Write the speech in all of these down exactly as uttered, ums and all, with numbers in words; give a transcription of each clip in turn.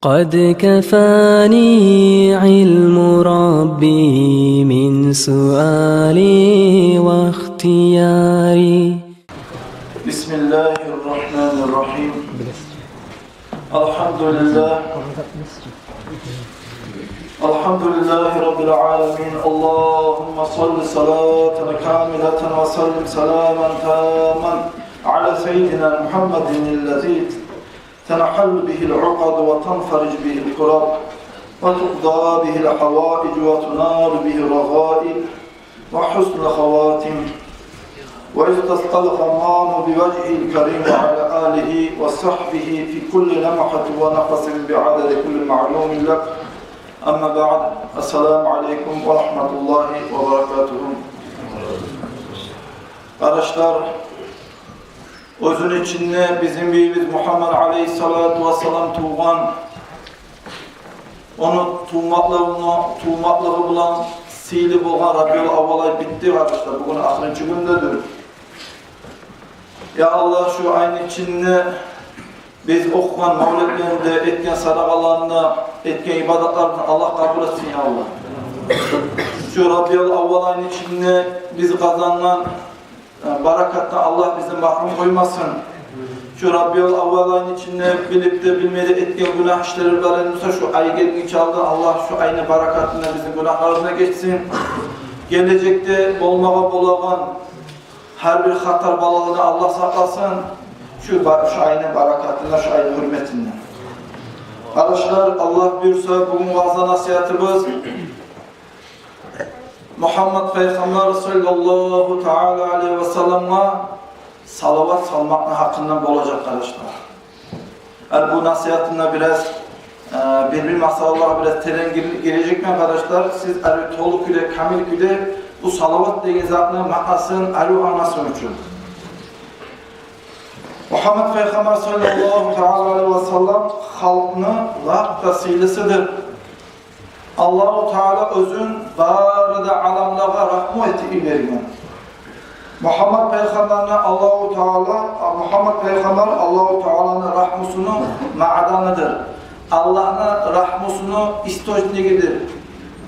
قد كفاني علم ربي من سؤالي واختياري. بسم الله الرحمن الرحيم. الحمد لله. الحمد لله رب العالمين. اللهم صل صلاة كاملة وسلم سلاما تاما على سيدنا محمد الذي تنحل به العقد وتنفرج به الكرب وتقضى به الحوائج وتنال به الرغائب وحسن الخواتم ويستسقى الغمام بوجهه الكريم وعلى آله وصحبه في كل لمحة ونفس بعدد كل معلوم لك. أما بعد، السلام عليكم ورحمة الله وبركاته. Къардашлар, оьзюню ичинде бизин бийибиз Мухаммад алейгьиссалату вассалам тувгъан, ону тувмакълыгъына, тувмакълыгъы булан сыйлы болгъан Рабиул аввал ай битди, къардашлар. Бугюн ахырынчы гюндедир. Я Аллагь, шу айны ичинде биз охугъан мавлетлени де, этген садагъаланы да, этген ибадатланы да Аллагь къабул этсин, я Аллагь. Шу Рабиул аввал айны ичинде биз къазангъан э, баракатдан Аллагь бизин магьрюм къоймасын. Шу Рабиул аввал айны ичинде билип де, билмей де этген гюнагь ишлери бар эди буса, шу ай гелгинче алда Аллагь шу айны баракатындан бизин гюнагьларыбызны гечсин. Гележекде болмагъа болагъан гьар бир хатар баладан Аллагь сакъласын. Шу ба-, шу айны баракатындан, шу айны гьюрметинден. Къардашлар, Аллагь буюрса, бугюн ваъза-насигьатыбыз Мухаммад пайхаммар саллаллагьу таала алайгьи васалламгъа салават салмакъны гьакъындан болажакъ, къардашлар. Гьали бу насигьатымда бираз, э, бир-бир масъалалагъа бираз терен гир-, гирежекмен, къардашлар. Сиз гьали толу кюйде, камил кюйде бу салават деген затны маънасын гьали англасын учун. Мухаммад пайхаммар саллаллагьу таала алайгьи васаллам халкъны лап да сыйлысыдыр. Аллагьу Таала оьзюн бары да аламлагъа рагьму этип йиберген. Мухаммад пайхаммарны Аллагьу Таала, Мухаммад пайхаммар Аллагьу Тааланы рагьмусуну маъданыдыр. Аллагьны рагьмусуну источнигидир.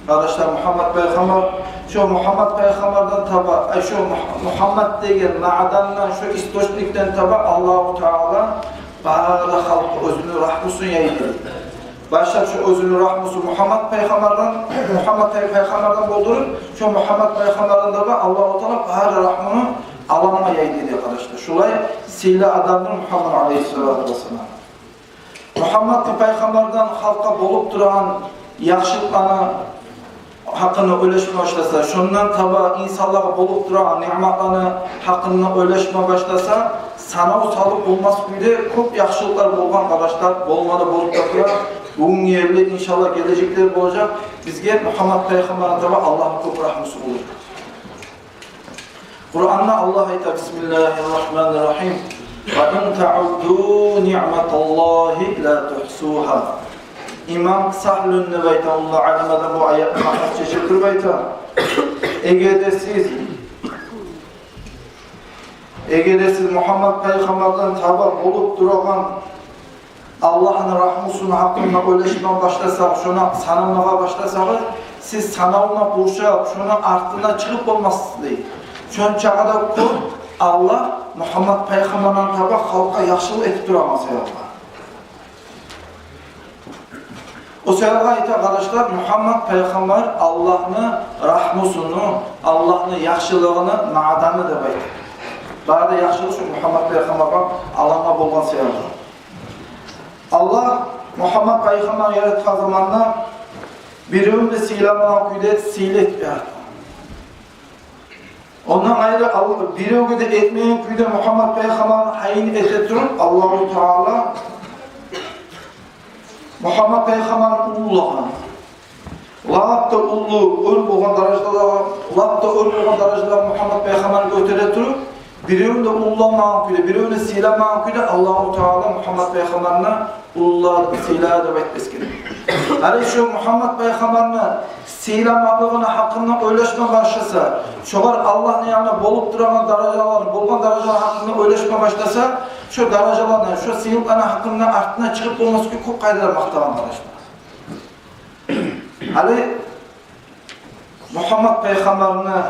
Къардашлар, Мухаммад пайхаммар, шо Мухаммад пайхаммардан таба, ай, шо Мух-, Мухаммад деген маъдандан, шо источникден таба Аллагьу Таала бары да халкъгъа оьзюню рагьмусун яйды. Башлап шо оьзюню рагьмусу Мухаммад пайхаммардан, Мухаммад пай-, пайхаммардан болдуруп, шо Мухаммад пайхаммардан да Аллагьу Таала бары рагьмуну аламгъа яйды дей, къардашлар. Шулай сыйлы адамдыр Мухаммад алайгьиссалату вассалам. Мухаммад пайхаммардан халкъгъа болуп турагъан яхшылыкъланы гьакъында ойлашма башласа, шондан таба инсанлагъа болуп турагъан ниъматланы гьакъында ойлашма башласа, санав салып болмас кюйде кёп яхшылыкълар болгъан, къардашлар, болма да болуп да тура. Бугюн ерли, иншаллагь, гележекде де болажакъ. Бизге Мухаммад пайхаммардан таба Аллагьны кёп рагьмусу болажакъ. Къуранда Аллагь айта: بسم الله الرحمن الرحيم. وإن تعدوا نعمة الله لا تحصوها. Имам Сагьлун деп айтагъан уллу алим адам бу аятны маънасын чечип туруп айта: эгер де сиз, эгер де сиз Мухаммад пайхаммардан таба болуп турагъан Аллагьны рагьмусуну гьакъында ойлашма башласагъыз, шону санамагъа башласагъыз, сиз санавну къуршап, шону артына чыгъып болмассыз дей. Шончагъа да кёп Аллагь Мухаммад пайхаммардан таба халкъгъа яхшылыкъ этип турагъан саялы. О саялы айта, къардашлар, Мухаммад пайхаммар Аллагьны рагьмусуну, Аллагьны яхшылыгъыны маъданы деп айта. Бары да яхшылыкъ шо Мухаммад пайхаммардан аламгъа болгъан саялы. Аллагь Мухаммад пайхаммарны яратгъан заманда биревню де сыйламагъан кюйде сыйлы этип яратгъан. Ондан къайры ал-, биревге де этмеген кюйде Мухаммад пайхаммарны гьайын эте туруп, Аллагьу Таала Мухаммад пайхаммарны уллулагъан. Лап да уллу, оьр болгъан даражалагъа, лап да оьр болгъан даражалагъа Мухаммад пайхаммарны гётере туруп, биревню де уллуламагъан кюйде, биревню де сыйламагъан кюйде Аллагьу Таала Мухаммад пайхаммарны уллулар сыйлар деп айтмас герек. Гьали шо Мухаммад пайхаммарны сыйламакълыгъыны гьакъында ойлашма башласа, шогъар Аллагьны янында болуп турагъан даражалар, болгъан даражалар гьакъында ойлашма башласа, Шо даражаланы, шо сыйлыкъланы гьакъында артына чыгъып болмас кюй кёп къайдалар макътагъан, къардашлар. Гьали Мугьаммат пайхаммарны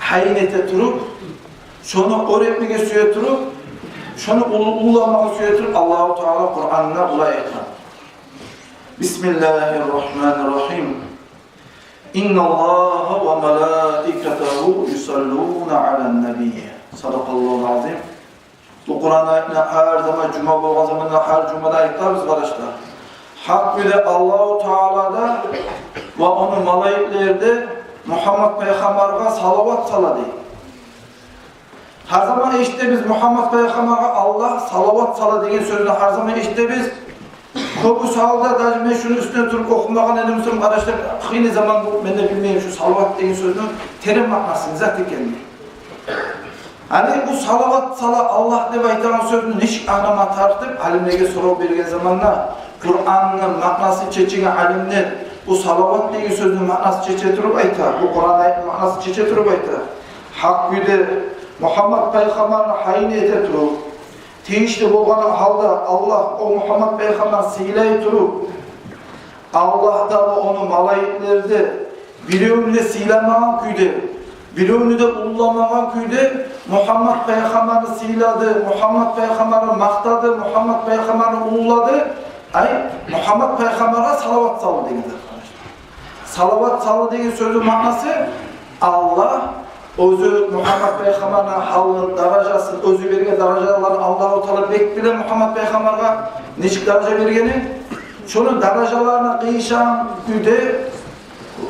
гьайын эте туруп, шону оьр этмеге сюе туруп, шону уллу-, уллуламагъа сюе туруп, Аллагьу Таала Къуранда булай айта: Бисмиллагьи ррагьмани ррагьим. Инналлагьа ва малаикатагьу юсаллуна алан набий. Садакъаллагьул азим. Бу Къуран аятны гьар заман, жума болгъан заманда, гьар жумада айтабыз, къардашлар. Гьакъ кюйде Аллагьу Таала да ва ону малайиклери де Мугьаммат пайхаммаргъа салават сала дей. Гьар заман эшитебиз, Мугьаммат пайхаммаргъа Аллагь салават сала деген сёзню гьар заман эшитебиз. Кёбюсю гьалда, даже мен шуну уьстюне туруп охумагъан эдим, къардашлар, къыйын заман бу, мен де билмеймен шу салават деген сёзню терен маънасы не зат экенни. Гьали бу салават сала Аллагь деп айтагъан сёзню нечик англама тарыкъ деп алимлеге сорав берген заманда, Къуранны маънасын чечеген алимлер бу салават деген сёзню маънасын чече туруп айта, бу Къуран аятны маънасын чече туруп айта. Гьакъ кюйде Мугьаммат пайхаммарны гьайын эте туруп, тийишли болгъан гьалда Аллагь о Мугьаммат пайхаммарны сыйлай туруп, Аллагь да ва ону малайиклери де биревню де сыйламагъан кюйде, биревню де уллуламагъан кюйде Мугьаммат пайхаммарны сыйлады, Мугьаммат пайхаммарны макътады, Мугьаммат пайхаммарны уллулады. Ай, Мугьаммат пайхаммаргъа салават салды деген зат, къардашлар. Салават салды деген сёзню маънасы, Аллагь оьзю Мугьаммат пайхаммарны гьалын, даражасын, оьзю берген даражаларын Аллагьу Таала бек биле Мугьаммат пайхаммаргъа нечик даража бергенин. Шону даражаларына къыйышагъан кюйде,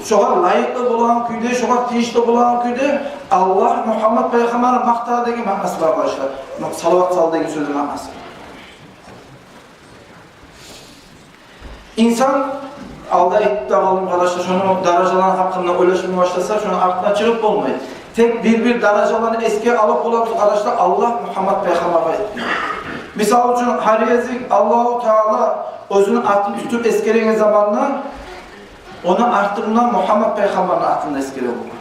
шогъар лайыкълы болагъан кюйде, шогъар тийишли болагъан кюйде Аллагь Мугьаммат пайхаммарны макътады деген маънасы бар, къардашлар. Салават салды деген сёзню маънасы. Инсан, алда айтып да къалдым, къардашлар, шону даражаланы гьакъында ойлашма башласа, шону артына чыгъып болмай. Тек бир-бир даражаланы эсге алып болабыз, къардашлар, Аллагь Мугьаммат пайхаммаргъа этген. Мисал учун, гьар гезик Аллагьу Таала оьзюню атын тутуп эсгереген заманда, ону артындан Мугьаммат пайхаммарны атын да эсгере болгъан.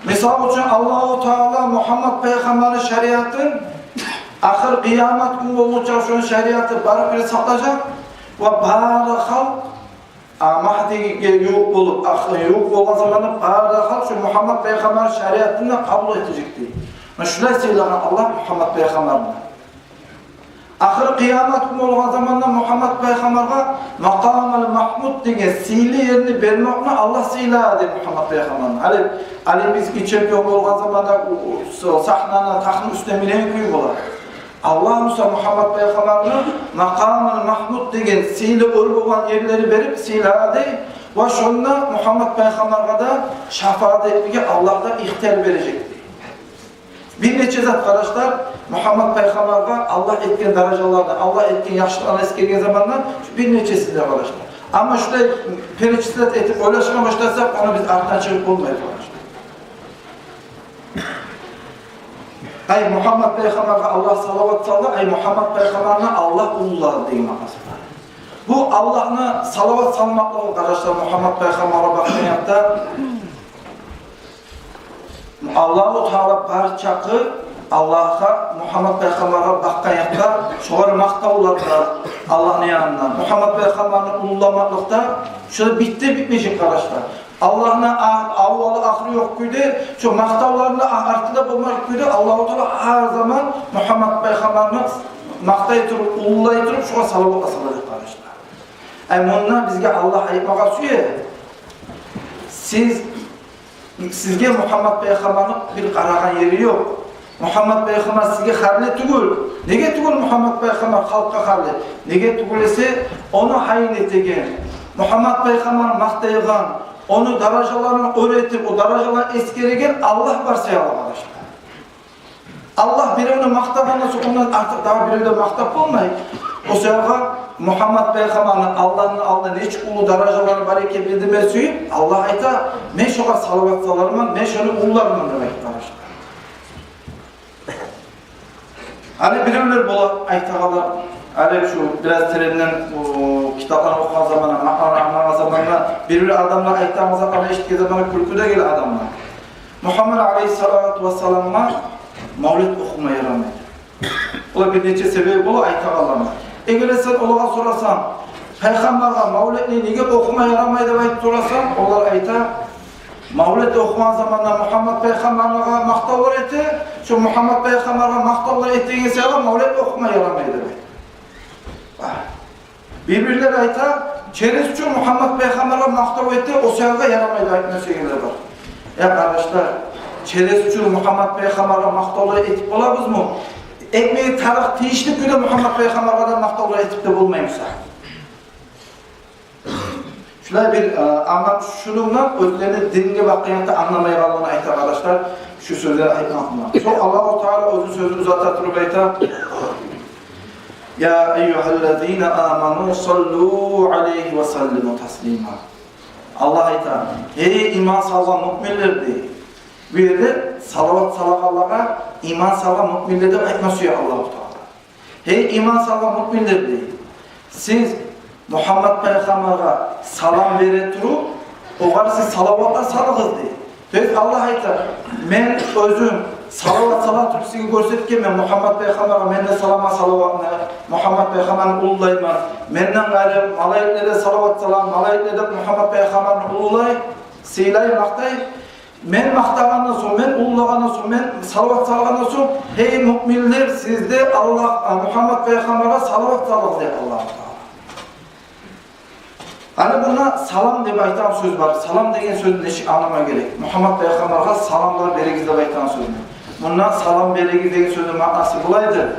Мисал учун, Аллагьу Таала Мугьаммат пайхаммарны шариатын ахыр къыямат гюн болгъунча шону шариаты бары бир сакълажакъ ва бары халкъ, а, Магьдиге ювукъ болуп, ахыр ювукъ болгъан заманда бары халкъ шо Мугьаммат пайхаммарны шариатын да къабул этежек дей. Муна шулай сыйлагъан Аллагь Мугьаммат пайхаммарны. Ахыр къыямат гюн болгъан заманда Мугьаммат пайхаммаргъа Макъамул Магьмуд деген сыйлы ерни бермекни Аллагь сыйлады Мугьаммат пайхаммарны. Гьали, гьали биз чемпион болгъан заманда у-, у-, со-, сагьнаны, тахны уьстюне минеген кюй бола. Аллагь буса Мугьаммат пайхаммарны Макъамул Магьмуд деген сыйлы оьр болгъан ерлери берип сыйлады ва шонда Мугьаммат пайхаммаргъа да шафаат этмеге Аллагь да ихтияр бережек дей. Бир нече зат, къардашлар, Мугьаммат пайхаммаргъа Аллагь этген даражаланы, Аллагь этген яхшылыкъланы эсгерген заманда, шу бир нечеси де, къардашлар. Амма шулай перечислять этип ойлашма башласакъ, ону биз артындан чыгъып болмайбыз, къардашлар. Ай, Мугьаммат пайхаммаргъа Аллагь салават салды, ай, Мугьаммат пайхаммарны Аллагь уллулады деген маънасы бар. Бу Аллагьны салават салмакълыгъы, къардашлар, Мугьаммат пайхаммаргъа бакъгъан якъда Аллагьу Таала бар чакъы Аллагьгъа, Мугьаммат пайхаммаргъа бакъгъан якъда шогъар макътавлар да Аллагьны янындан, Мугьаммат пайхаммарны уллуламакълыкъда шо битди битмежек, къардашлар. Аллагьны а-, аввалы-ахыры ёкъ кюйде, шо макътавланы а-, арты да болмажакъ кюйде Аллагьу Таала гьар заман Мугьаммат пайхаммарны макътай туруп, уллулай туруп, шогъар салават салажакъ, къардашлар. Ай, мунда бизге Аллагь айтмагъа сюе: сиз, сизге Мугьаммат пайхаммарны бир къарагъан ери ёкъ. Мугьаммат пайхаммар сизге харлы тюгюл. Неге тюгюл Мугьаммат пайхаммар халкъгъа харлы? Неге тюгюл эсе, ону гьайын этеген, Мугьаммат пайхаммарны макътайгъан, ону даражаларын оьр этип, о даражаларын эсгереген Аллагь бар саялы, къардашлар. Аллагь биревню макътагъандан сонг, ондан артыкъ дагъы бирев де макътап болмай. О саялы Мугьаммат пайхаммарны Аллагьны алдында нечик уллу даражалары бар экенни билдирме сююп, Аллагь айта: «Мен шогъар салават саларман, мен шону уллуларман», — деп айтып къардашлар. Гьали биревлер бола айтагъанлар, гьали шу бираз теренден, о, китапланы охугъан заманда, маънаны англагъан заманда, бир-бир адамлар айтагъан затланы эшитген заманда кюлкю де геле адамлар. Мугьаммат алейгьиссалату вассаламгъа мавлет охума ярамайды. Олар бир нече себеби бола айтагъанланы. Эгер де сен олагъа сорасанг, пайхаммаргъа мавлетни неге охума ярамай деп айтып сорасанг, олар айта, мавлет охугъан заманда Мухаммад пайхаммаргъа макътавлар эте, шо Мухаммад пайхаммаргъа макътавлар этеген саялы мавлет охума ярамай деп айта. Бир-бирлери айта, через учун Мухаммад пайхаммаргъа макътав эте, о саялы ярамай деп айтма сюегенлер бар. Я къардашлар, через учун Мухаммад пайхаммаргъа макътавлар этип болабызмы? Этмеге тарыкъ тийишли кюйде Мухаммад пайхаммаргъа да макътавлар этип де болмаймыса? Шулай бир, э, англап, шунундан оьзлени динге бакъгъан якъда англамайгъанлыгъын айта, къардашлар, шу сёзлени айтмакъ булан. Сонг Аллагьу Таала оьзю сёзюн узата туруп айта: «Я айюгьаллазина аману саллу алайгьи ва саллиму таслима». Аллагь айта: «Гьей иман салгъан муъминлер», — дей. Бу ерде салават салагъанлагъа иман салгъан муъминлер деп айтма сюе Аллагьу Таала. «Гьей иман салгъан муъминлер, — дей, — сиз Мухаммад пайхаммаргъа салам бере туруп, огъар сиз салаватлар салыгъыз», — дей. То есть Аллагь айта: «Мен оьзюм салават сала туруп сизге гёрсетгенмен Мухаммад пайхаммаргъа, мен де салама салаватны, Мухаммад пайхаммарны уллулайман. Менден къайры малайиклер де салават сала, малайиклер де Мухаммад пайхаммарны уллулай, сыйлай, макътай. Мен макътагъандан сонг, мен уллулагъандан сонг, мен салават салгъандан сонг, гьей муъминлер, сиз де Аллагь, а, Мухаммад пайхаммаргъа салават салыгъыз», — дей Аллагьу Таала. Гьали мунда салам деп айтагъан сёз бар. Салам деген сёзню нечик англама герек? Мухаммад пайхаммаргъа саламлар беригиз деп айтагъан сёзню. Мунда салам беригиз деген сёзню маънасы булайдыр.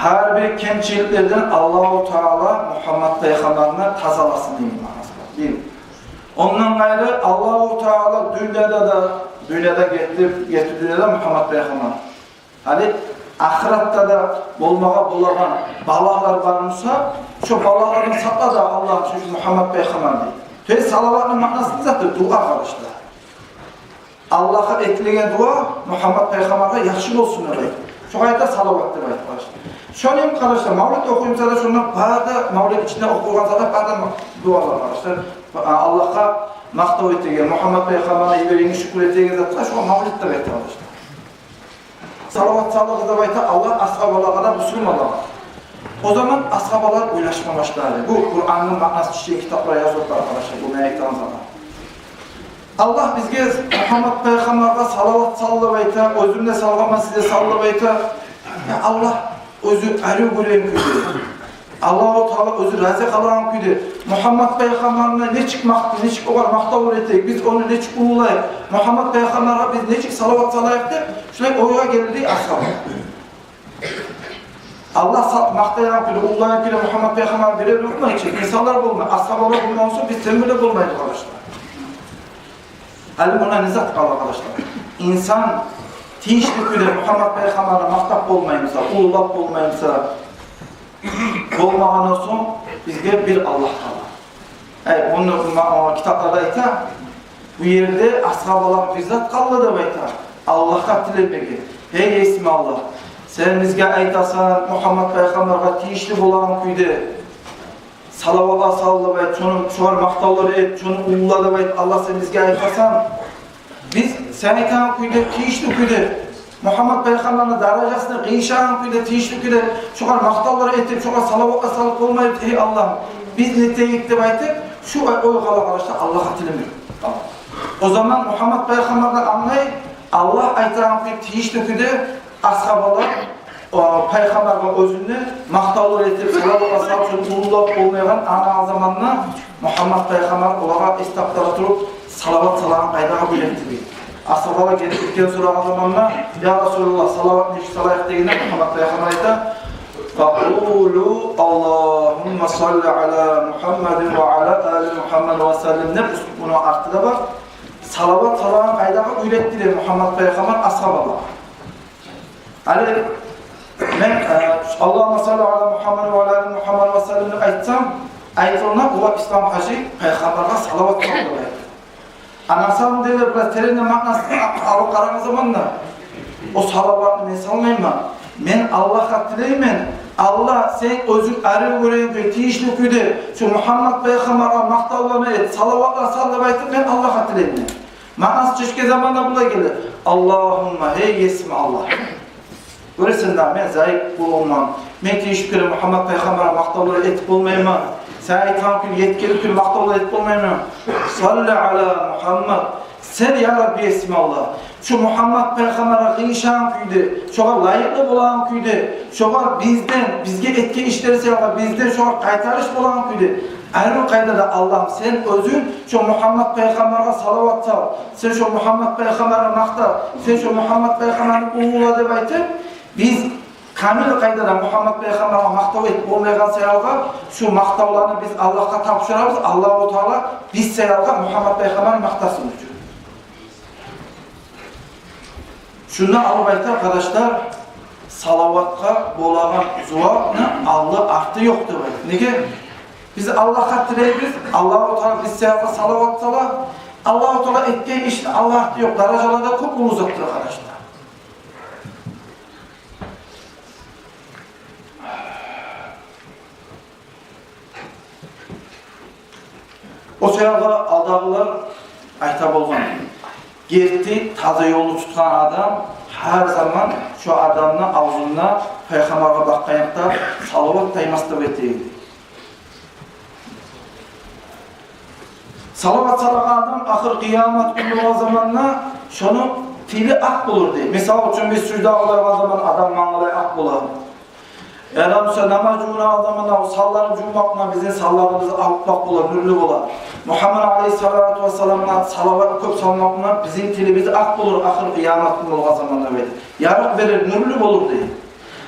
Гьар бир кемчиликлерден Аллагьу Таала Мухаммад пайхаммарны тазаласын деген маънасы бар. Бир. Ондан къайры Аллагьу Таала дюньяда да, дюньяда гетди, гетди дюньяда Мухаммад пайхаммар. Гьали ахыратда да болмагъа болагъан балагьлар бар буса, шо балагьлардан сакъла да Аллагь, шо Мухаммад пайхаммар, дей. То есть салаватны маънасы не затдыр? Дуа, къардашлар. Аллагьгъа этилеген дуа Мухаммад пайхаммаргъа яхшы болсун деп айтып. Шогъар да салават деп айтып, къардашлар. Шону йимик, къардашлар, мавлет охуймуса да, шонда бары да мавлет ичинде охулгъан затлар, бары да ма-, дуалар, къардашлар. А, Аллагьгъа макътав этеген, Мухаммад пайхаммаргъа йиберген шюкюр этеген затгъа шогъар мавлет деп айта, къардашлар. Салават салыгъыз деп айта Аллагь асгьабалагъа да, бусурманлагъа. О заман асгьабалар ойлашма башлады. Бу Къуранны маънасы тюшген китаплар язылып бар, къардашлар, бу мен айтагъан заман. Аллагь бизге Мухаммад пайхаммаргъа салават сал деп айта, оьзюм де салгъанман, сиз де сал деп айта. Я Аллагь оьзю арив гёреген кюйде, Аллагьу Таала оьзю рази къалагъан кюйде Мухаммад пайхаммарны нечик макъ-, нечик огъар макътавлар этейик, биз ону нечик уллулайыкъ, Мухаммад пайхаммаргъа биз нечик салават салайыкъ деп, шулай ойгъа гелди асгьабалар. Аллагь са-, макътайгъан кюйде, уллулагъан кюйде Мухаммад пайхаммарны бирев де болмай чы, инсанлар болмай, асгьабалар болмагъан сонг биз тем более болмайдыкъ, къардашлар. Гьали мунда не зат къала, къардашлар? Инсан тийишли кюйде Мухаммад пайхаммарны макътап болмаймыса, уллулап болмаймыса, болмагъан сонг бизге бир Аллагь къала. Эй, муну ма-, о, китапларда айта, бу ерде асгьабалагъа бир зат къалды деп айта. Аллагьгъа тилемеге. Гьей, есим Аллагь, сен бизге айтасан, Мухаммад пайхаммаргъа тийишли болагъан кюйде салаватлар сал деп айт, шону, шогъар макътавлар эт, шону уллула деп айт, Аллагь, сен бизге айтасан, биз сен айтагъан кюйде, тийишли кюйде, Мухаммад пайхаммарны даражасына къыйышагъан кюйде, тийишли кюйде шогъар макътавлар этип, шогъар салаватлар салып болмайбыз, эй Аллагь, биз не этейик деп айтып, шу ой къала, къардашлар, Аллагьгъа тилемек. О заман Мухаммад пайхаммар да англай, Аллагь айтагъан кюй тийишли кюйде асгьабалар о, пайхаммаргъа оьзюнде макътавлар этип, салаватлар салып, шону уллулап болмайгъан, ана заманда Мухаммад пайхаммар олагъа эс таптыра туруп, салават салагъан къайдагъа уьйретди. Асгьабалар гетип гетген сорагъан заманда, я Расулуллагь, салават нечик салайыкъ дегенде, Мухаммад пайхаммар айта, «Факъулу Аллагьумма салли аля Мухаммадин ва аля али Мухаммад ва саллим» деп, муну арты да бар. Салават салагъан къайдагъа уьйретди дей Мухаммад пайхаммар асгьабалагъа. Гьали мен, э, «Аллагьумма салли аля Мухаммад ва аля али Мухаммад ва саллим» деп айтсам, айтылына, олар Ислам-гьажи пайхаммаргъа салават салды деп айта. А на самом деле, бираз теренде маънасын а-, алып къарагъан заманда, о салаватны мен салмайман. Мен Аллагьгъа тилеймен, Аллагь, сен оьзюнг арив гёреген кюй, тийишли кюйде, шу Мухаммад пайхаммаргъа макътавланы эт, салаватлар сал деп айтып, мен Аллагьгъа тилеймен. Маънасы чечген заманда булай геле: «Аллагьумма, гьей есим Аллагь». Гёресен дагъы, мен заиф къулман. Мен тийишип геле Мугьаммат пайхаммаргъа макътавлар этип болмайман. Сен айтгъан кюй, етген кюй макътавлар этип болмайман. Салли аля Мугьаммад. Сен, я Рабби, эсим Аллагь, шу Мугьаммат пайхаммаргъа къыйышагъан кюйде, шогъар лайыкълы болагъан кюйде, шогъар бизден, бизге этген ишлери саялы бизден шогъар къайтарыш болагъан кюйде, гьар бир къайдада, Аллагьым, сен оьзюнг шу Мугьаммат пайхаммаргъа салават сал, сен шу Мугьаммат пайхаммарны макъта, сен шу Мугьаммат пайхаммарны уллула деп айтып, биз камил къайдада Мугьаммат пайхаммаргъа макътав этип болмайгъан саялы, шу макътавланы биз Аллагьгъа тапшурабыз, Аллагьу Таала биз саялы Мугьаммат пайхаммарны макътасын учун. Шунда алып айта, къардашлар, салаватгъа болагъан зувапны алды-арты ёкъ деп айта. Неге? Биз Аллагьгъа тилейбиз, Аллагьу Таала биз саялы салават сала, Аллагьу Таала этген ишни алды-арты ёкъ, даражалары да кёп уллу затдыр, къардашлар. О саялы алдагъылар айта болгъан: герти, таза ёлну тутгъан адам гьар заман шо адамны авзунда пайхаммаргъа бакъгъан якъда салават таймас деп эте эди. Салават салагъан адам ахыр къыямат гюн болгъан заманда шону тили акъ болур дей. Мисал учун, биз сужда къылагъан заман адам мангалай акъ бола. Яда буса намаз жувунагъан заманда о санларын жувмакъ булан бизин санларыбыз аппакъ бола, нюрлю бола. Мугьаммад алейгьиссалату вассаламгъа салават кёп салмакъ булан бизин тилибиз акъ болур, ахыр къыямат гюн болгъан заманда бек ярыкъ берер, нюрлю болур дей.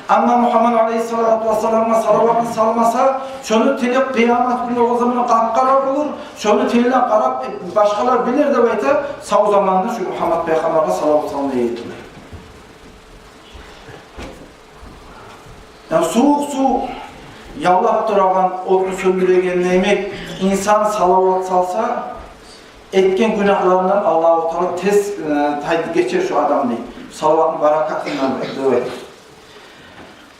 Амма Мугьаммад алейгьиссалату вассаламгъа салаватны салмаса, шону тили къыямат гюн болгъан заманда къап-къара болур, шону тилине къарап, э, башгъалар билер деп айта, сав заманда шу Мугьаммад пайхаммаргъа салават салмай эди. Яни сувукъ сув яллап турагъан отну сёндюреген йимик, инсан салават салса, этген гюнагьларындан Аллагьу Таала тез, э, тайдырып гечер шу адамны. Салаватны баракатындан деп айта.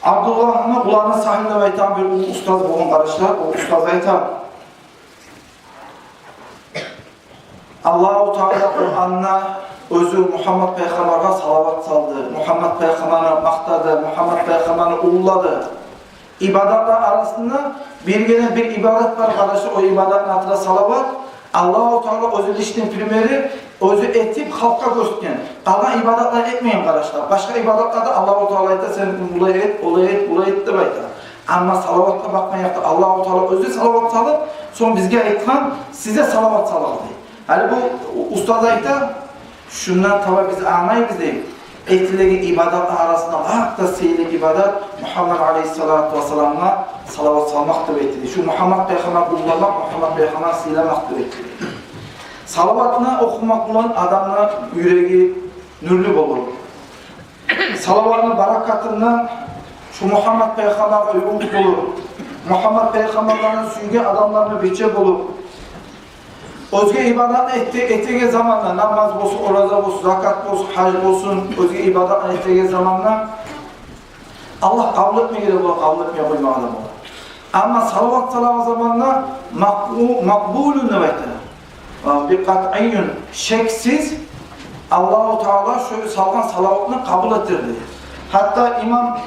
Абдуллагь ибн Къуланы Сагьил деп айтагъан бир уллу устаз болгъан, къардашлар. О устаз айта: Аллагьу Таала Къуранда оьзю Мугьаммад пайхаммаргъа салават салды, Мугьаммад пайхаммарны макътады, Мугьаммад пайхаммарны уллулады. Ибадатлар арасында биргине бир ибадат бар, къардашлар, о ибадатны аты да салават. Аллагьу Таала оьзю личный примери, оьзю этип халкъгъа гёрсетген. Къалгъан ибадатлар этмеген, къардашлар. Башгъа ибадатларда Аллагьу Таала айта: «Сен булай эт, олай эт, булай эт», — деп айта. Амма салаватгъа бакъгъан якъда Аллагьу Таала оьзю салават салып, сонг бизге айтгъан: «Сиз де салават салыгъыз», — дей. Гьали бу устаз айта, шундан таба биз англайбыз дей, этилеген ибадатлар арасында лап да сыйлы ибадат Мугьаммад алейгьиссалату вассаламгъа салават салмакъ деп айтды. Шу Мугьаммад пайхаммар уллуламакъ, Мугьаммад пайхаммар сыйламакъ деп айтды. Салаватны охумакъ булан адамны юреги нюрлю болур. Салаватны баракатындан шу Мугьаммад пайхаммаргъа ювукъ болур. Мугьаммад пайхаммарны сюйген адамларына бирче болур. Оьзге ибадатны эте-, этеген заманда, намаз болсун, ораза болсун, закат болсун, гьаж болсун, оьзге ибадатны этеген заманда Аллагь къабул этмеге де бола, къабул этмей къоймагъа да бола. Амма салават салагъан заманда макъбу-, макъбулун деп айта. Ва би къатъийюн, шексиз, Аллагьу Таала шу салгъан салаватны къабул этер дей. Гьатта имам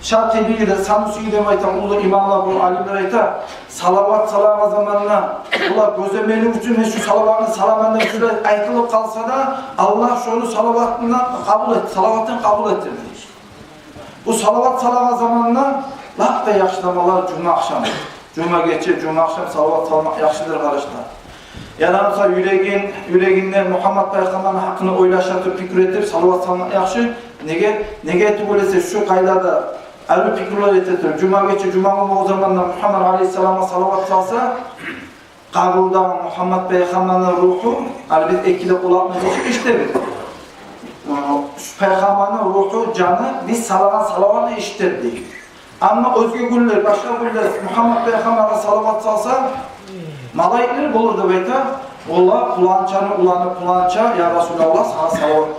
Шатиби де, Сануси деп айтагъан уллу имамлар, бу алимлер айта, салават салагъан заманда булар гёземелик учун, мен шу салаватны саламан деп шулай айтылып къалса да, Аллагь шону салаватны къабул эт-, салаватын къабул этер дей. Бу салават салагъан заманда лап да яхшы заманлар жума ахшам. Жума гече, жума ахшам салават салмакъ яхшыдыр, къардашлар. Яда буса юрегин, юрегинде Мугьаммад пайхаммарны гьакъында ойлаша туруп, пикру этип, салават салмакъ яхшы. Неге, неге тюгюл эсе, шу къайдада гьали пикрулар эте туруп, жума гече, жума гюн болгъан заманда Мугьаммад алейгьиссаламгъа салават салса, къабурда Мугьаммад пайхаммарны ругьу, гьали биз эки де къулакъны ичип эшитебиз. Шу пайхаммарны ругьу, жаны биз салагъан салаватны эшитер дей. Амма оьзге гюнлер, башгъа гюнлер Мугьаммад пайхаммаргъа салават салса, малайиклер болур деп айта. Олар пуланчаны уланы пуланча, я Расулаллагь, сагъа салават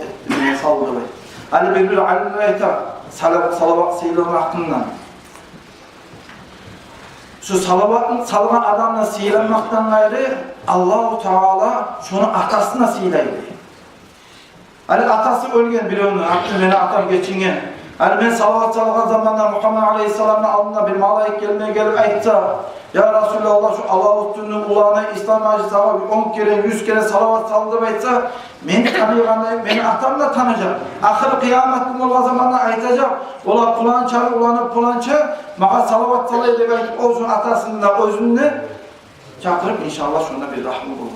салды деп айта. Гьали бир-бир алимлер айта салав-, салават сыйлыгъыны гьакъындан. Шу салаватны салгъан адамны сыйламакъдан къайры, Аллагьу Таала шону атасын да сыйлай дей. Гьали атасы оьлген биревню, аты, мени атам гечинген. Гьали мен салават салгъан заманда Мугьаммад алейгьиссаламны алдына бир малайик гелме гелип айтса: «Я Расулаллагь, шу Алавутдинни уланы Ислам-гьажи сагъа он керен, юз керен салават салды», — деп айтса, мени таныйгъандай, мени атам да таныжакъ. Ахыр къыямат гюн болгъан заманда айтажакъ: «Ола пуланчаны уланы пуланча магъа салават сала эди», — деп айтып, оьзюню атасын да, оьзюн де чакъырып, иншааллагь, шонда бир рагьму болур.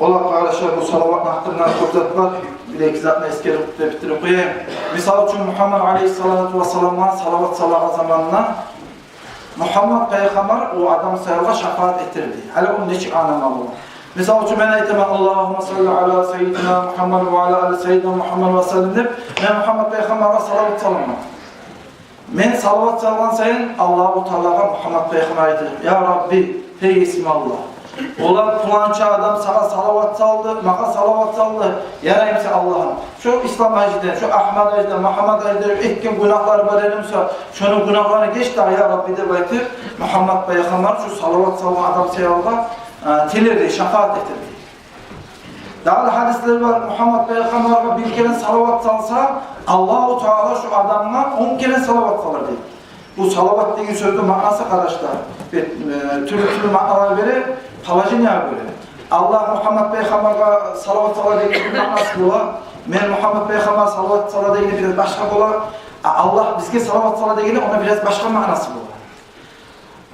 Ола, къардашлар, бу салаватны гьакъында кёп зат бар. Бир-эки затны эсгерип де битирип къояйым. Мисал учун, Мугьаммад алейгьиссалату вассаламгъа салават салагъан заманда Мугьаммад пайхаммар о адам саялы шафаат этер дей. Гьали ону нечик англама бола? Мисал учун, мен айтаман: «Аллагьумма салли аля саййидина Мугьаммад ва аля али саййидина Мугьаммад ва саллим», — деп, мен Мугьаммад пайхаммаргъа салават саламан. Мен салават салгъан сайын Аллагьу Таалагъа Мугьаммад пайхаммар айтажакъ: «Я Рабби, гьей Есим Аллагь, олар пуланча адам сагъа салават салды, магъа салават салды. Ярай буса, Аллагьым, шо Ислам-гьажиден, шо Агьмад-гьажиден, Мугьаммад-гьажиден этген гюнагьлары бар эди буса, шону гюнагьларын геч дагъы, я Рабби», — деп айтып, Мугьаммад пайхаммар шо салават салгъан адам саялы, э, тилер дей, шафаат этер дей. Дагъы да гьадислер бар, Мугьаммад пайхаммаргъа бир керен салават салса, Аллагьу Таала шо адамгъа он керен салават салар дей. Бу салават деген сёзню маънасы, къардашлар, бир, э, тюрлю-тюрлю маъналар бере положениеге гёре. Аллагь Мугьаммад пайхаммаргъа салават сала дегенни бир маънасы бола. Мен Мугьаммад пайхаммаргъа салават сала дегенни бираз башгъа бола. А Аллагь бизге салават сала дегенни ону бираз башгъа маънасы бола.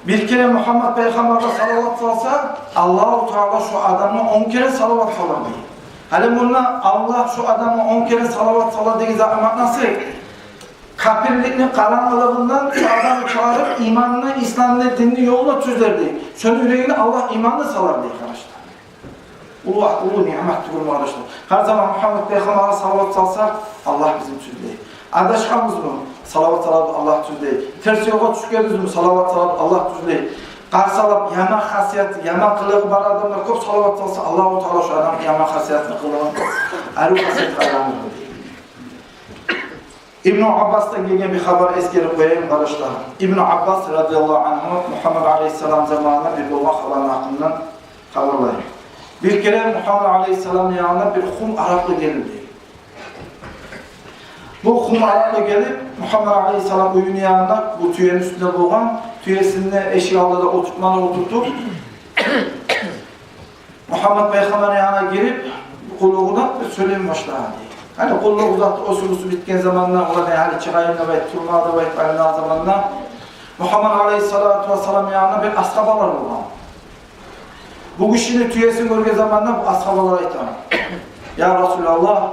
Бир керен Мугьаммад пайхаммаргъа салават салса, Аллагьу Таала шо адамгъа он керен салават салар дей. Гьали мунда Аллагь шо адамгъа он керен салават салар деген затны маънасы, капирликни къарангылыгъындан шо адамны чыгъарып, иманны, исламны, динни ёлуна тюзлер дей. Шону юрегине Аллагь иманны салар дей, къардашлар. Уллу, уллу ниъмат тюгюлмю, къардашлар? Гьар заман Мугьаммад пайхаммаргъа салават салса, Аллагь бизин тюзлей. Адашгъанбызмы? Салават салабыз, Аллагь тюзлей. Терс ёлгъа тюшгенбизми? Салават салабыз, Аллагь тюзлей. Къарсалап, яман хасият, яман къылыгъы бар адамлар кёп салават салса, Аллагьу Таала шо адамны яман хасиятны, къылыгъын арив хасиятгъа айландырар дей. Ибну Аббасдан гелген бир хабар эсгерип къояйым, къардашлар. Ибну Аббас радияллагьу ангьу Мугьаммад алейгьиссалам заманында бир болгъан хабарны гьакъындан хабарлай. Бир керен Мугьаммад алейгьиссаламны янына бир хум арапкъы гелди. Бу хум арапкъы гелип, Мугьаммад алейгьиссалам уьюню янына, бу тюени уьстюнде болгъан, тюесин де эшик алдына олтуртманы олтуртуп, Мугьаммад пайхаммарны янына гирип, къуллугъунда бир сёйлеме башлады. Гьали къуллукъ узатып, осу-бусу битген заманда, олар да гьали чыгъайым деп айтып, турма деп айтып айланагъан заманда, Мугьаммад алейгьиссалату вассаламны янына бир асгьабалар болгъан. Бу гишини тюесин гёрген заманда бу асгьабалар айта: «Я Расулаллагь,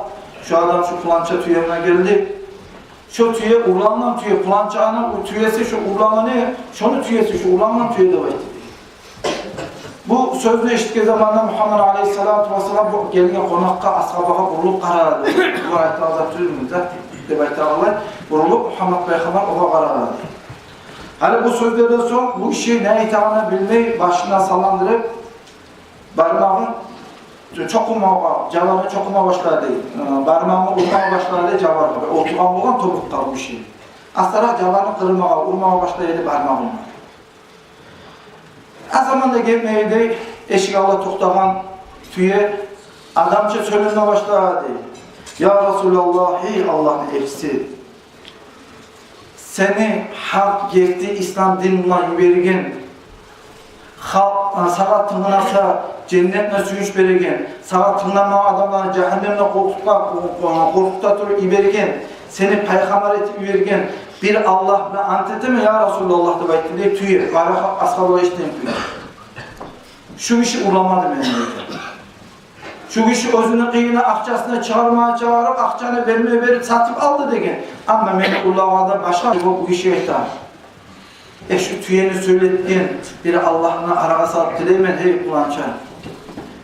шо адам шо пуланча тюе булан гелди. Шо тюе урлангъан тюе, пуланчаны у-, тюеси шо урлангъан, шону тюеси шо урлангъан тюе», — деп айтды. Бу сёзню эшитген заманда Мугьаммад алейгьиссалату вассалам бу гелген къонакъгъа, асгьабагъа бурулуп къарады. «Бу айтагъан зат тюзмю, зат?» — деп айтагъанлай, бурулуп Мугьаммад пайхаммар огъар къарады. Гьали бу сёзлерден сонг бу гиши не айтагъанын билмей, башын да салландырып, бармагъын чокъумагъа, жабарын чокъума башлады. Э, бармагъын урма башлады жабаргъа. Олтургъан болгъан тобукъда бу гиши. Астаракъ жабарын къырмагъа, урма башлады бармагъын. Аз заманда гетмей де, эшик алда токътагъан тюе адамча сёйлеме башлады. «Я Расулаллагь, гьей Аллагьны элчиси, сени гьакъ, герти ислам дин булан йиберген, халкъ, а, сагъа тынгласа, женнетни сююнч береген, сагъа тынгламагъан адамланы жагьаннемде къоркъутма, къоркъута туруп йиберген, сени пайхаммар этип йиберген бир Аллагь булан ант этемен, я Расулаллагь», — деп айтды дей тюе. Бары асгьабалар эшитген тюе. «Шу гиши урламады мени, — деди. — Шу гиши оьзюню къыйынына, акъчасын чыгъарма чыгъарып, акъчаны берме берип сатып алды деген. Амма мени урлагъан адам башгъа». Бу гиши айта: «Э, шу тюени сёйлетген бир Аллагьны арагъа салып тилеймен, гьей пуланча.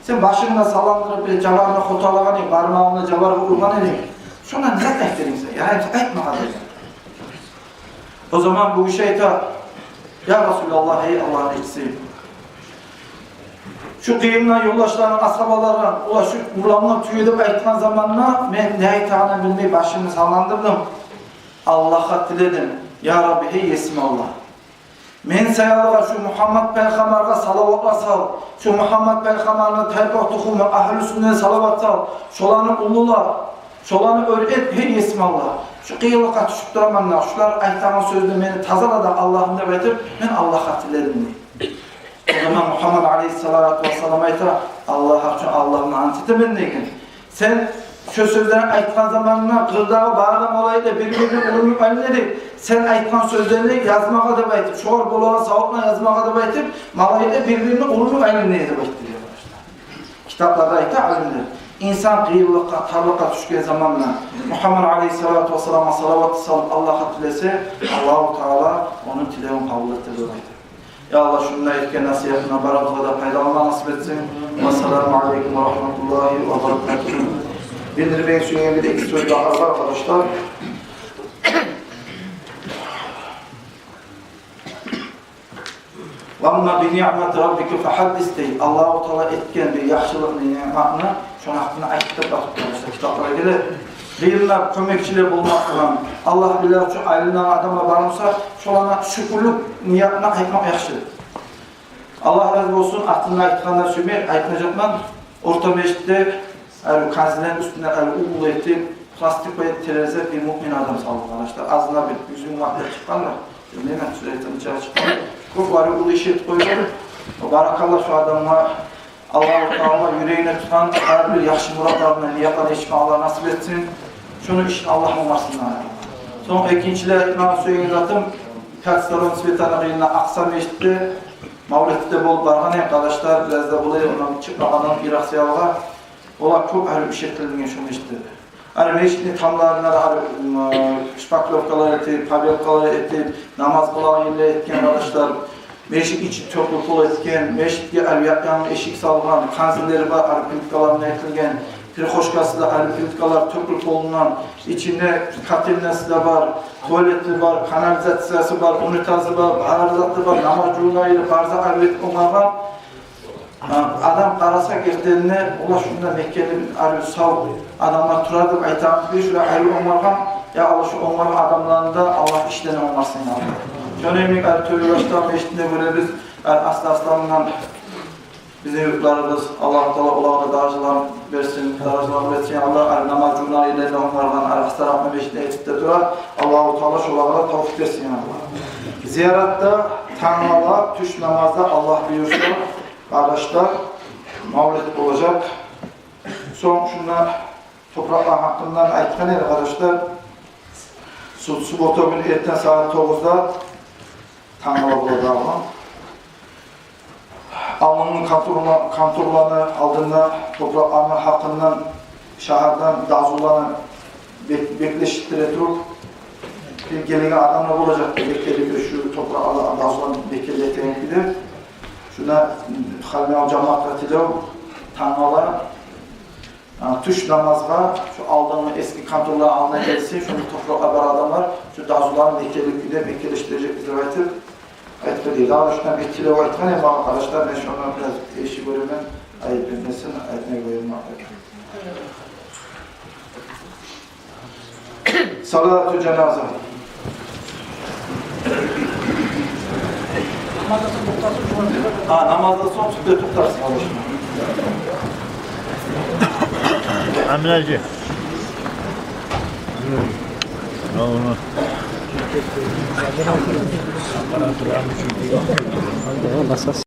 Сен башынгны салландырып, бир жабарны хоталагъан эдинг, бармагъынгны жабаргъа ургъан эдинг. Шондан не зат айтдынг сен? Ярай, айтмагъа», — деген. О заман бу гиши айта: «Я Расулаллагь, гьей Аллагьны элчиси, шу къыйында ёлдашларым, асгьабаларым, олар шу урлангъан тюе деп айтгъан заманда мен не айтагъанымны билмей башымны салландырдым. Аллагьгъа тиледим: я Рабби, гьей Есим Аллагь, Мен саялы шу Мугьаммат пайхаммаргъа салаватлар сал, шу Мугьаммат пайхаммарны тайпа-тухуму, агьлюсюне салават сал, шоланы уллула, шоланы оьр эт, гьей есим Аллагь. Шу къыйынлыкъгъа тюшюп тураман да, шулар айтагъан сёзлер мени тазала да, Аллагьым, деп айтып, мен Аллагьгъа тиледим, дей. О заман Мугьаммат алайгьиссалату вассалам айта: «Аллагь учун Аллагьымны ант этемен, — деген, — сен шу сёзлени айтгъан заманына къырдагъы бары да малайиклер бир-бирин уллулукъ айлана эди. Сен айтгъан сёзлени язмагъа деп айтып, шогъар болагъан савапны язмагъа деп айтып, малайиклер бир-бирин уллулукъ айлана эди», — деп айтды, дей, къардашлар. Китапларда айта алимлер, инсан къыйынлыкъгъа, тарлыкъгъа тюшген заманда Мугьаммат алайгьиссалату вассаламгъа салават салып, Аллагьгъа тилесе, Аллагьу Таала ону тилевюн къабул этер деп айта. Я Аллагь, шунда этген насигьатындан барыбызгъа да пайдаланма насип этсин. Вассаламу алайкум ва рагьматуллагьи ва баракатугь. Билдирмеге сюегеним бир-эки сёз дагъы бар, къардашлар. «Ва амма би ниъмати раббика фагьаддис», — дей. Аллагьу Таала этген бир яхшылыкъны, ниъматны, шону гьакъында айтып деп батып, къардашлар, китапларда геле. Къырыйында кёмекчилер болмакъ булан, Аллагь биле учун айланагъан адамлар бар буса, шоланы шюкюрлюк ниятына айтмакъ яхшы. Аллагь рази болсун, атын айтгъанны сюймей айтмажакъман. Орта межитде, гьали, канзилени уьстюне, гьали, уллу этип, пластик пай терезе бир муъмин адам салды, къардашлар. Азына бир юз минг манат чыкъгъандыр. Билмеймен, сюжетин чыгъа чыкъгъан. Кёп, гьали, уллу иш этип къойду. Баракалла шу адамгъа. Аллагьу Таала юрегине тутгъан гьар бир яхшы муратларына, ниятларына етишме Аллагь насип этсин. Шуну ишин Аллагь онгарсын. Сонг экинчилей айтмагъа сюеген затым, Пятисторонный светону къырыйында Акъса межитде мавлетде болуп баргъан эдим, къардашлар, бираз да булай, ондан чыкъмагъандан йыракъ саялгъа. Олар кёп гьали иш этилинген шу межитде. Гьали межитни тамларына да гьали, м, шпаклёвкалар этип, побелкалар этип, намаз къылагъан ерлер этген, къардашлар. Межит ичи тёкюлюп пол этген, межитге гьали янгы эшик салгъан, канзиллери бар, гьали плиткалардан этилген, прихожкасы да гьали плиткалар тёкюлюп полунгъан, ичинде котельнасы да бар, туалети бар, канализациясы бар, унитазы бар, бары заты бар, намаз жувунагъан ери бар, зат гьали этип онгаргъан. Адам къараса гертиден де, олар шунда мекенли, гьали сав адамлар турар деп айтагъан кюйде шулай гьали онгаргъан. Я Аллагь, шу онгаргъан адамланы да Аллагь ишлерин онгарсын, я Аллагь. Шону йимик, гьали Тёбе Башдагъы межитинде гёребиз, гьали аста-астадан бизин юртларыбыз, Аллагьу Таала олагъа да даражаларын берсин, даражаларын берсин, я Аллагь. Гьали намаз жувунагъан ерлерин онгаргъан, гьали Акъса Рагьмат межитинде этип де турар, Аллагьу Таала шолагъа да тавфикъ берсин, я Аллагь. Зияратда тангала тюш намазда, Аллагь буюрса, къардашлар, мавлет болажакъ. Сонг шунда топуракъланы гьакъындан айтгъан эди, къардашлар. Су-, суббота гюн эртен сагьат тогъузда тангала бола дагъы. Алдынгы контурла-, контурланы алдында топуракъланы гьакъындан шагьардан дазуланы бек-, беклешдире туруп, бир гелеген адамлар болажакъ, бек-, бек-, шу топуракъ ала-, дазуланы беккелетеген кюйде. Шунда, м, халмагъа жамаатгъа тилев, тангала, а, тюш намазгъа шу алдынгы эски контурланы алдына гелсин, шунда топуракъ бар адамлар, шу дазуланы беккелик кюйде беккелешдирежекбиз деп айтып, айтып эди. Дагъы да шунда бир тилев айтгъан эди магъа, къардашлар, мен шону бираз эши гёремен, айып этмесин, айтмай къояйым деп. Салату жаназа. А, намаздан сонг тюпде токътарсыз, къардашлар. Амин, гьажи. Ал ону. Басас.